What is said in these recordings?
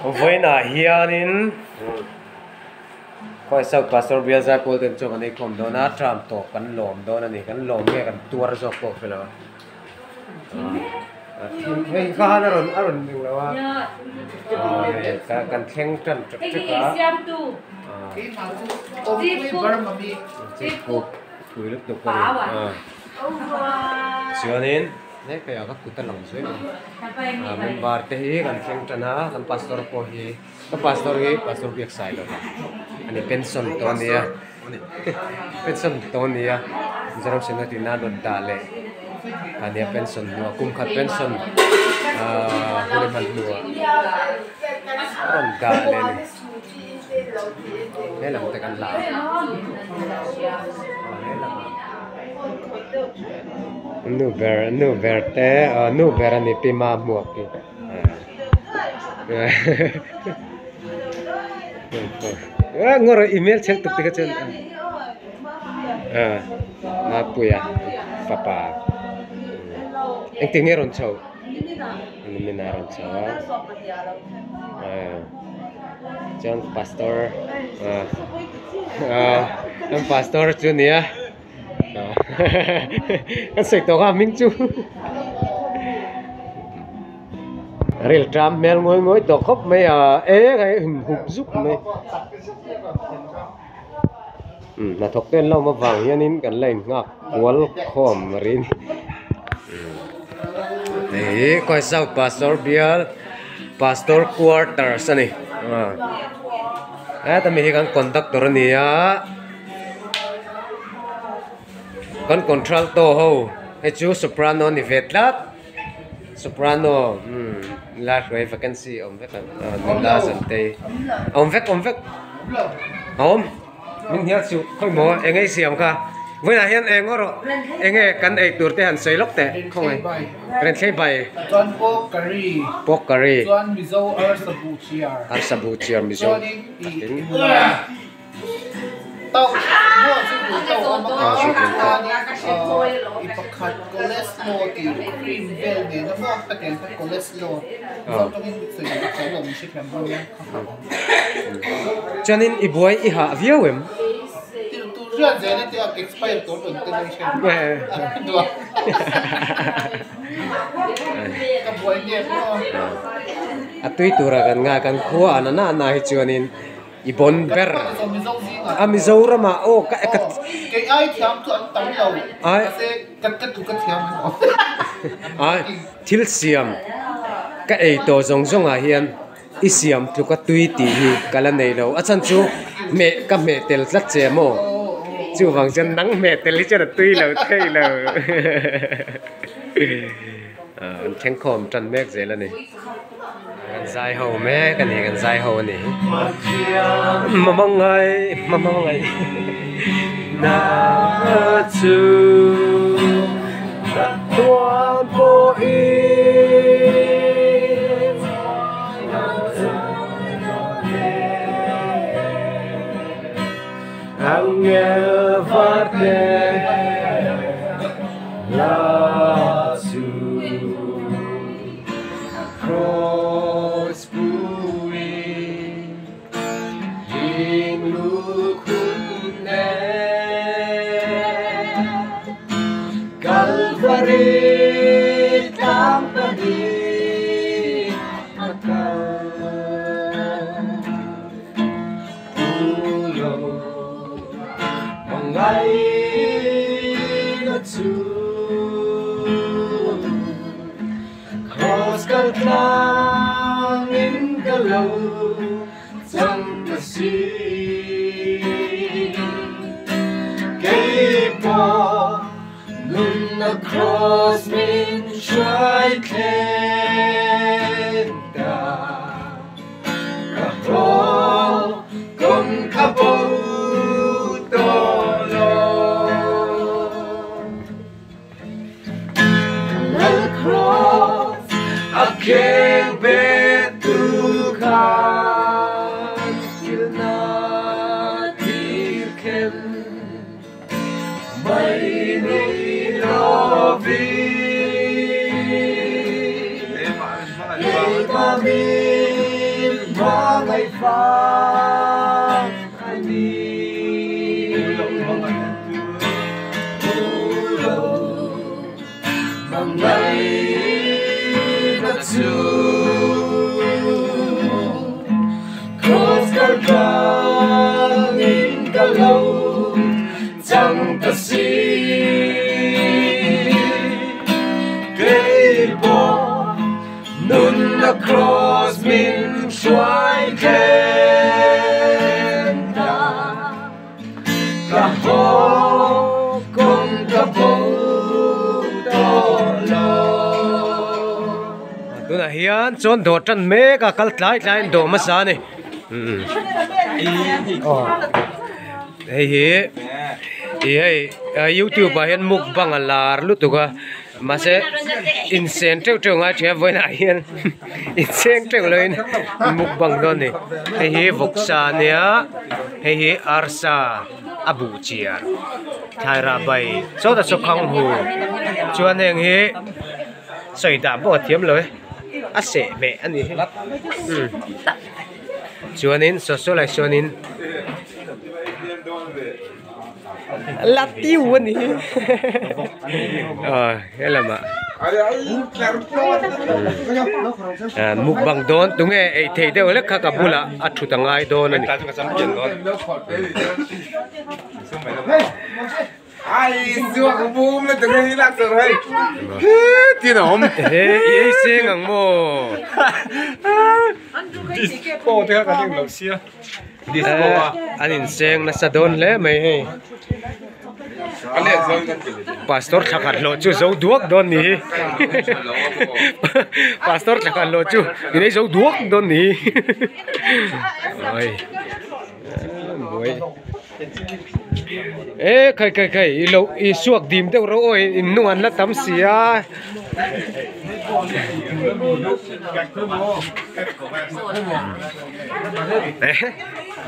Vawiinah hianin Khuaisau Pastor Bial Zaipawl ten chuan kan eikhawm dawn a, term tawp kan lawm dawn a ni. Kan lawm nge kan tuar zawk pawh hre lo a. Thim hei kha han a rawn a rawn ning lo a. Kan thleng tan ṭek ṭek a. Pui lutuk a ni. Chuanin he keiah ka kut a lang zuai mai. Member te hi kan thleng tan a, kan pastor pawh hi ka pastor hi pastor biak sai lo va a ni pension tawh a nia pension tawh a nia Mizoram Synod in a rawn dah leh a nia pension hnuah kum khat pension ahh hun a hman hnuah a rawn dah leh a ni. He lam te kan la a he lamah nu ber nu ber te ah nu ber a ni pi ma hmuak hi ah ngaw rawh email chhel tuk te kha chuan ah Mapuia fapa engtin nge rawn chhoh. Nimin a rawn chho a chuan pastor kan pastor chu a nia kan sawi tawh kha hming chu ril ṭam hmel ngawi ngawi tawh khawp mai a e hei inhup zuk mai hnathawk te an la awm avang hianin kan la innghak kual khawm rin hei hi kawisa pastor bial pastor quarters a ni heta mi hi kan conductor a ni a kan contralto ho hei chu soprano a ni ve tlat soprano umm la hruai vacancy awm vek ang nula zantei awm vek awm vek awm. Min hnial suh khawimaw eng ei siam kha vawiinah hian eng ngaw rawh enge kan ei tur te han sawi lawk teh khawngaih renthlei bai chuan pork curry pork curry chuan mizo arsa buh chiar arsa buh chiar mizo chuanin ih tauh maw chu buh tauh a awm a chuanin i pakhat coleslaw tih cream vel nena maw ka tiang kha coleslaw mizo tawngin sawi duh thiam lo min hrethiam dawn nia. Chuanin i buai i hah viau em? A tui tura kan ngai kan khua a nana na hi chuanin i bawn ber a Mizoramah aw ka ai thil siam ka ei tawh zawng zawngah hian. I siam tluk a tui tih hi ka la nei lo. A chhan chu hmeh ka hmeh tel tlat che maw? Chuvang chuan nang hmeh tel hi chuan a tui lo thei lo. An thlengkhawm tan mek zel a ni. Kan zai ho mek a ni, kan zai ho a ni. Hmangaih, hmangaih na chu Tuan pawhin Angel varte la chu Cross pui Ding lukhum nen Kalvari tlang pahnih a kal Ulo mangaina chu Cross kal tlangin ka lo Chang ta si kei pawh nunna cross min hruai thleng ta ka haw kawng kha bo tawh lo Lal cross a kheng bet tu khan thil na. vang a ni. Phulo hmangaihna chu Kraws kal tlangin ka lo chang ta si. Kei pawh nunna kraws min hruai thleng ta, ka haw kawng ka bo tawh lo. Tunah hian chuan dawh tan mek a, kal tlai tlaiin dawh hmasa a ni. Hei hi ih hei youtube ah hian mukbang a lar lutuk a mahse insen teuh teuh ngai thin a vawiinah hian inseng teuh loin mukbang dawn a ni hei hi vawksa a nia hei hi arsa a buh chiar thlairah bai sawtah saw khang hu chuan heng hi sawi dah pawh a thiam lo e a seh hmeh a ni hi chuanin saw saw lai sawn la tiu a ni hi aw he lamah mukbang dawn tunge ei thei deuh hlek kha ka bulah a thut a ngai dawn a ni. He i ei seng ang maw? An inseng nasa dawn hle mai hei. Pastor thla khat hlawh chu zo duak dawn ni hi. Pastor thla khat hlawh chu in ei zo duak dawn ni hi. E khai khai khai i lo i suak dim deuh ro awi in hnung an la tam si a.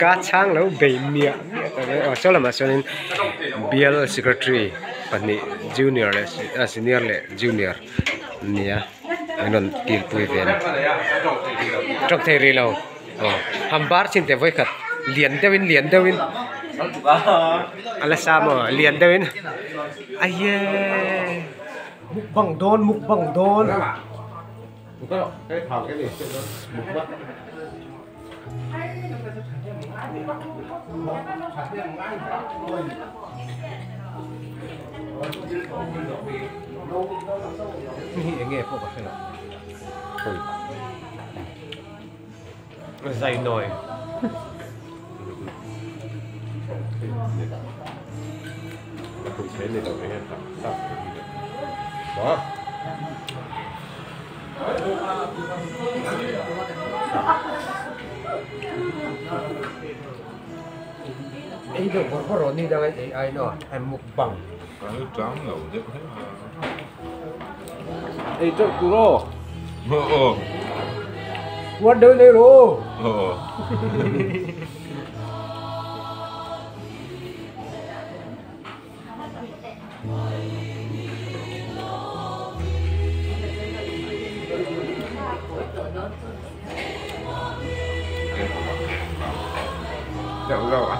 Ka chhang lo bei miah miah ta mai aw saw lamah sawn in bial secretary pahnih junior leh senior leh junior an ni a an rawn kilpui ve a ni tawk thei rih lo. Aw hambar chin teh vawikhat lian deuhin lian deuhin a la sa maw lian deuhin aye mukbang dawn mukbang dawn hei hi enge pawh ka hre lo. Zai nawi. Ei deuh bawrh bawrh rawh ni dang ei ai no ai mukbang. Ei teuh tur aw. Uar deuh nei rawh aw. Deuh reuh a.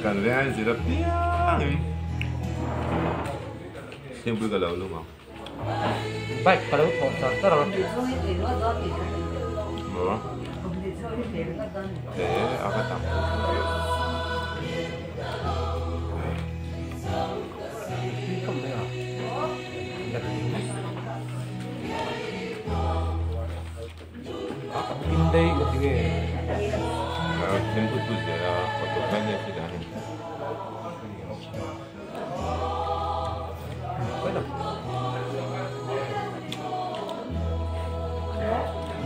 Kan veng zir apiangin thingpui ka lo lum ang. Bike ka lo thawh char char ang. Maw? He a ka tam pawh chu ve. In daih ka ti nge. Thim put put zel a, auto mai nge khi dan in.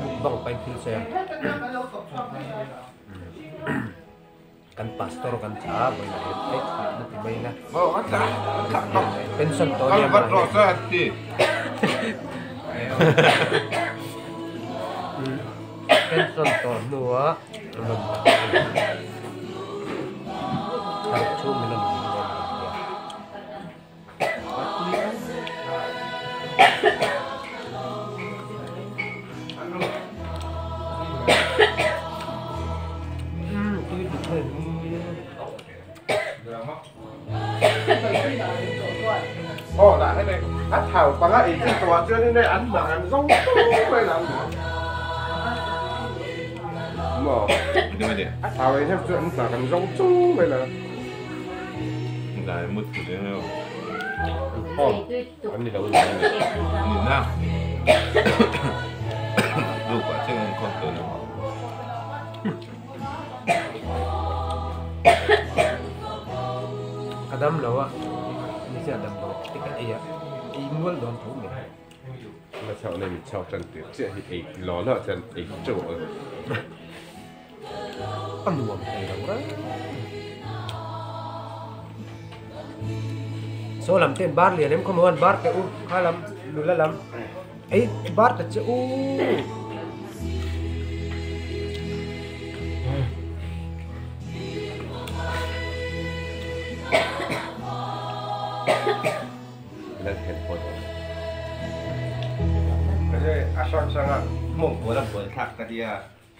Mukbang pain thil che. Kan pastor kan tha a vawiinah hian eih thlah na ti mai ila. Pension tawh ania mah hi. Pension tawh hnua rawn dah a ni. Thlaruk chhung min rawn dil dawn a ni a. Oh, là cái này hát thảo bằng cái ý tòa cho nên đây ăn mà ăn rong mai làm mà hát thảo ấy theo chuyện là ăn rong chung vậy là lại một cái nữa không ăn đi đâu rồi nhìn nào lúc quả chứ không còn tới nữa Adam lâu á sẽ đâm vào cái cái ấy muôn đòn thủ mình mà sau này mình cho chân tiệt sẽ thì ló lọ chân ấy chỗ ăn uống thì đâu đó số làm tiền bar liền em không muốn bar cái u khá lắm lùi lắm ấy bar cái chữ u sang mong của làm buổi thạc cái đi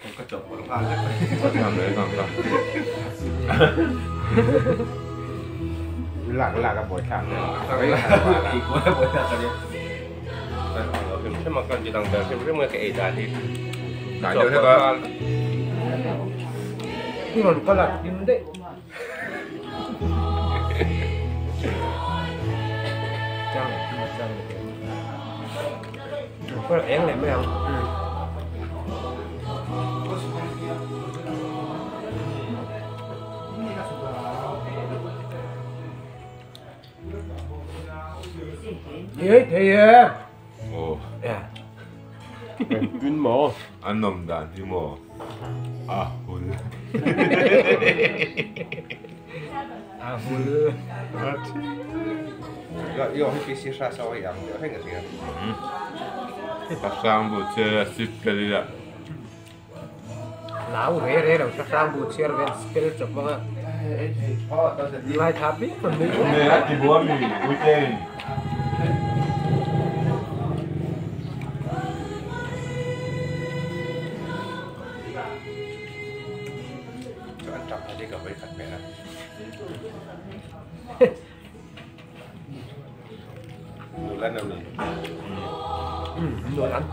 không có chụp của nó làm đấy làm sao là cái buổi thạc này là của buổi thạc cái đi thế mà cần gì đằng đằng thêm rất cái ấy đi đại cho thế ba nhưng mà có là im đấy có là én lại mới không? Thế thì ồ, tuyên mỏ ăn nồng đàn thì mỏ à hul à hul 要去洗刷稍微养点那个这个。sang bu che sip cái là lão rẻ rẻ rồi sang bu che rồi spell chụp mà lại tháp biết mình nè thì bố mình vui tên cho anh chọc đi gặp với thật mẹ này đồ lên đâu này đồ ăn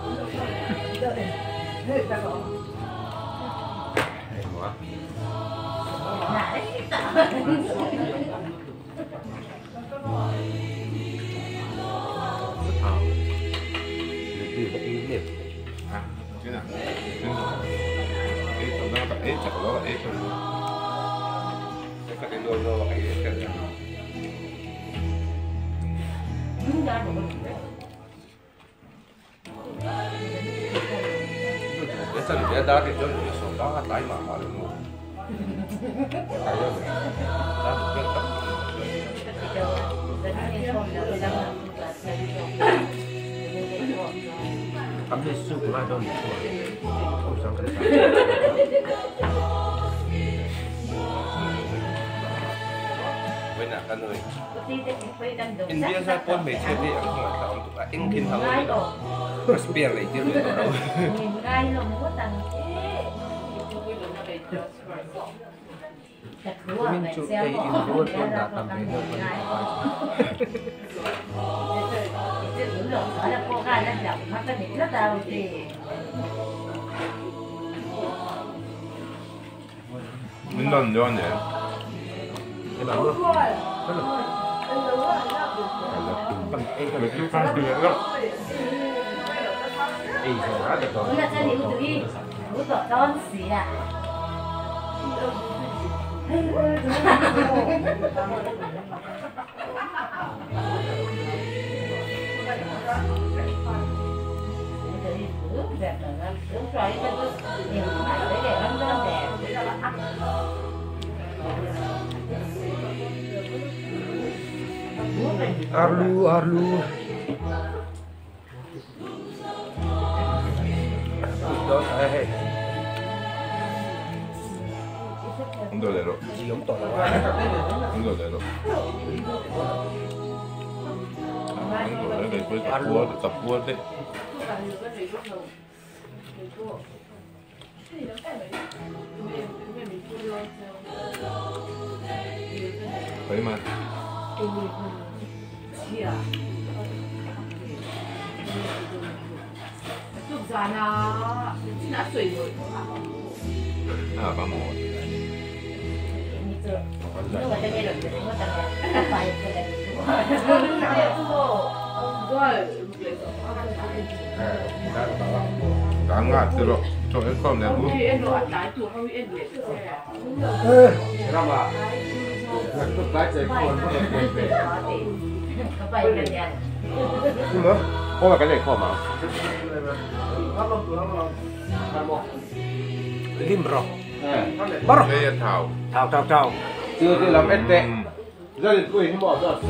India sa pon me che đi ang ma ta ông tụ anh kin thang ni đó spear lấy tiêu rồi đâu mình chụp cái in luôn luôn đã tầm về được mình làm cho nhỉ Arlu, Arlu. Ndolero. Ndolero. Ndolero, 可以吗？啊，帮我。刚刚吃了，昨天看两部。我咪紧嚟 call 嘛。Lim ro. Baro. 头。头头头。照啲谂一隻，而家你居然冇得水。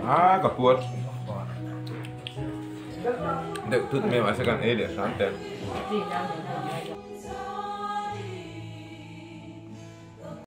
啊，个锅。Được thịt mềm ở sẽ cần ấy để sáng tiền.